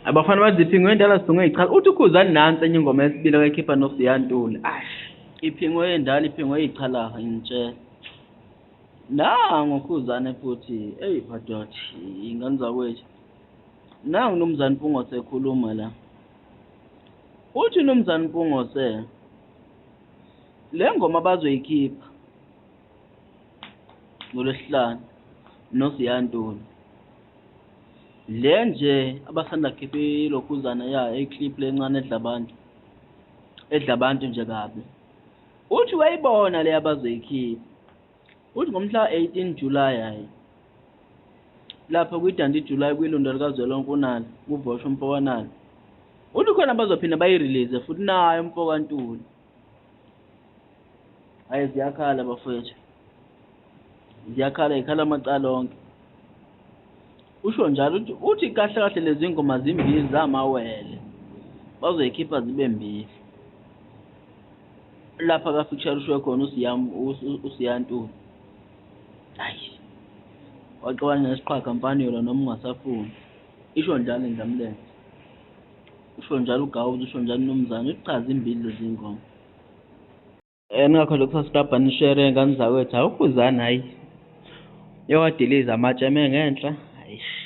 Abafana bathi ziphingwe endala ziphingwe ichaza. Uthi uKhuzani nansi enye ingoma yesibili akayikhipha noSiya Ntuli. Ash, iphingwe endala iphingwe ichalaha ngitshela. Nangu uKhuzani futhi, eyi madoda, ingane zakwethu. Nangu uMnumzane Mpungose ekhuluma la. Uthi uMnumzane Mpungose le ngoma bazoyikhipha ngoLwesihlanu noSiya Ntuli. Le nje abasanda kukhipha ilokhuzana yayo iclip lencane edla abantu edla abantu nje kabi. Uthi wayibona le abazoyikhipha. Uthi ngomhla 18 July hayi lapha kwiDundee July kwilundo likazwelonke unalo kuvoshwa umfokanalo. Uthi khona bazophinda bayirelease futhi nayo umfokaNtuli. Hayi ziyakhala bafowethu. Ziyakhala ikhala amacala onke. Usho njalo uthi uthi kahle kahle lezi ngoma zimbili zamawele. Bazoyikhipha zibe mbili. Lapha ka feature usho khona uSiyam uSiya Ntuli. Hayi. Waxabana nesiqhwaga mfana yona noma ungasafuni. Isho njalo indlamlenze. Usho njalo uGawuzi usho njalo uMnumzane uthi cha zimbili lezi ngoma. Ningakhohlwa ukusubscribe nishare ngane zakwethu. Awukhuzani hhayi. Yowadiliza amatshe eme ngenhla. Hayish.